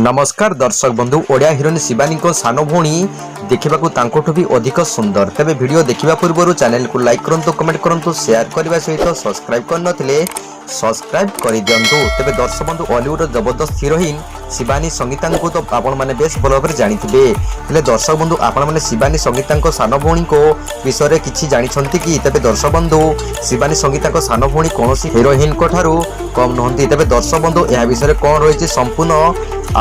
ନମସ୍କାର ଦର୍ଶକ ବନ୍ଧୁ, ଓଡ଼ିଆ ହିରୋଇନ୍ ଶିବାନୀଙ୍କ ସାନ ଭଉଣୀ ଦେଖିବାକୁ ତାଙ୍କଠୁ ବି ଅଧିକ ସୁନ୍ଦର। ତେବେ ଭିଡ଼ିଓ ଦେଖିବା ପୂର୍ବରୁ ଚ୍ୟାନେଲକୁ ଲାଇକ୍ କରନ୍ତୁ, କମେଣ୍ଟ କରନ୍ତୁ, ସେୟାର କରିବା ସହିତ ସବସ୍କ୍ରାଇବ୍ କରିନଥିଲେ ସବସ୍କ୍ରାଇବ୍ କରିଦିଅନ୍ତୁ। ତେବେ ଦର୍ଶକ ବନ୍ଧୁ, ଅଲିଉଡର ଜବରଦସ୍ତ ହିରୋଇନ୍ ଶିବାନୀ ସଙ୍ଗୀତାଙ୍କୁ ତ ଆପଣମାନେ ବେଶ ଭଲ ଭାବରେ ଜାଣିଥିବେ। ହେଲେ ଦର୍ଶକ ବନ୍ଧୁ, ଆପଣମାନେ ଶିବାନୀ ସଙ୍ଗୀତାଙ୍କ ସାନ ଭଉଣୀଙ୍କ ବିଷୟରେ କିଛି ଜାଣିଛନ୍ତି କି? ତେବେ ଦର୍ଶକ ବନ୍ଧୁ, ଶିବାନୀ ସଙ୍ଗୀତାଙ୍କ ସାନ ଭଉଣୀ କୌଣସି ହିରୋଇନଙ୍କ ଠାରୁ କମ୍ ନୁହନ୍ତି। ତେବେ ଦର୍ଶକ ବନ୍ଧୁ, ଏହା ବିଷୟରେ କ'ଣ ରହିଛି ସମ୍ପୂର୍ଣ୍ଣ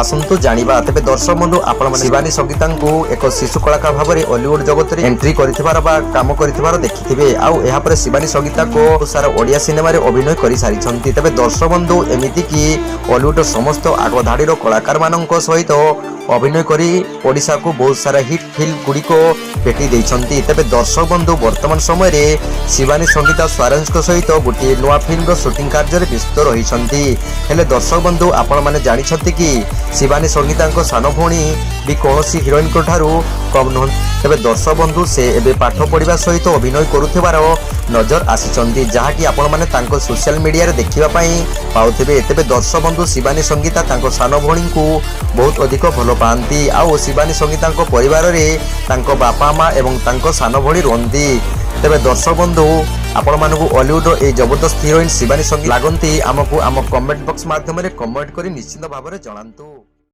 ଆସନ୍ତୁ ଜାଣିବା। ତେବେ ଦର୍ଶକ ବନ୍ଧୁ, ଆପଣମାନେ ଶିବାନୀ ସଙ୍ଗୀତାଙ୍କୁ ଏକ ଶିଶୁ କଳାକାର ଭାବରେ ଅଲିଉଡ ଜଗତରେ ଏଣ୍ଟ୍ରି କରିଥିବାର ବା କାମ କରିଥିବାର ଦେଖିଥିବେ। ଆଉ ଏହାପରେ ଶିବାନୀ ସଙ୍ଗୀତାକୁ ସାରା ଓଡ଼ିଆ ସିନେମାରେ ଅଭିନୟ କରିସାରିଛନ୍ତି। ତେବେ ଦର୍ଶକ ବନ୍ଧୁ, ଏମିତିକି ଅଲିଉଡର ସମସ୍ତ ଆଗଧାଡ଼ିର କଳାକାରମାନଙ୍କ ସହିତ ଅଭିନୟ କରି ଓଡ଼ିଶାକୁ ବହୁତ ସାରା ହିଟ୍ ଫିଲ୍ମ ଗୁଡ଼ିକ ଭେଟି ଦେଇଛନ୍ତି। ତେବେ ଦର୍ଶକ ବନ୍ଧୁ, ବର୍ତ୍ତମାନ ସମୟରେ ଶିବାନୀ ସଙ୍ଗୀତା ସ୍ୱରାଜଙ୍କ ସହିତ ଗୋଟିଏ ନୂଆ ଫିଲ୍ମର ସୁଟିଂ କାର୍ଯ୍ୟରେ ବ୍ୟସ୍ତ ରହିଛନ୍ତି। ହେଲେ ଦର୍ଶକ ବନ୍ଧୁ, ଆପଣମାନେ ଜାଣିଛନ୍ତି କି ଶିବାନୀ ସଙ୍ଗୀତାଙ୍କ ସାନ ଭଉଣୀ ବି କୌଣସି ହିରୋଇନଙ୍କ ଠାରୁ କମ୍ ନୁହନ୍ତି? ତେବେ ଦର୍ଶକ ବନ୍ଧୁ, ସେ ଏବେ ପାଠ ପଢ଼ିବା ସହିତ ଅଭିନୟ କରୁଥିବାର ନଜର ଆସିଛନ୍ତି, ଯାହାକି ଆପଣମାନେ ତାଙ୍କ ସୋସିଆଲ ମିଡ଼ିଆରେ ଦେଖିବା ପାଇଁ ପାଉଥିବେ। ତେବେ ଦର୍ଶକ ବନ୍ଧୁ, ଶିବାନୀ ସଙ୍ଗୀତା ତାଙ୍କ ସାନ ଭଉଣୀଙ୍କୁ ବହୁତ ଅଧିକ ଭଲ ପାଆନ୍ତି। ଆଉ ଶିବାନୀ ସଙ୍ଗୀତାଙ୍କ ପରିବାରରେ ତାଙ୍କ ବାପା ମା ଏବଂ ତାଙ୍କ ସାନ ଭଉଣୀ ରୁହନ୍ତି। ତେବେ ଦର୍ଶକ ବନ୍ଧୁ, ଆପଣମାନଙ୍କୁ ଅଲିଉଡର ଏହି ଜବରଦସ୍ତ ହିରୋଇନ୍ ଶିବାନୀ ସଙ୍ଗୀତା ଲାଗନ୍ତି, ଆମକୁ ଆମ କମେଣ୍ଟ ବକ୍ସ ମାଧ୍ୟମରେ କମେଣ୍ଟ କରି ନିଶ୍ଚିତ ଭାବରେ ଜଣାନ୍ତୁ।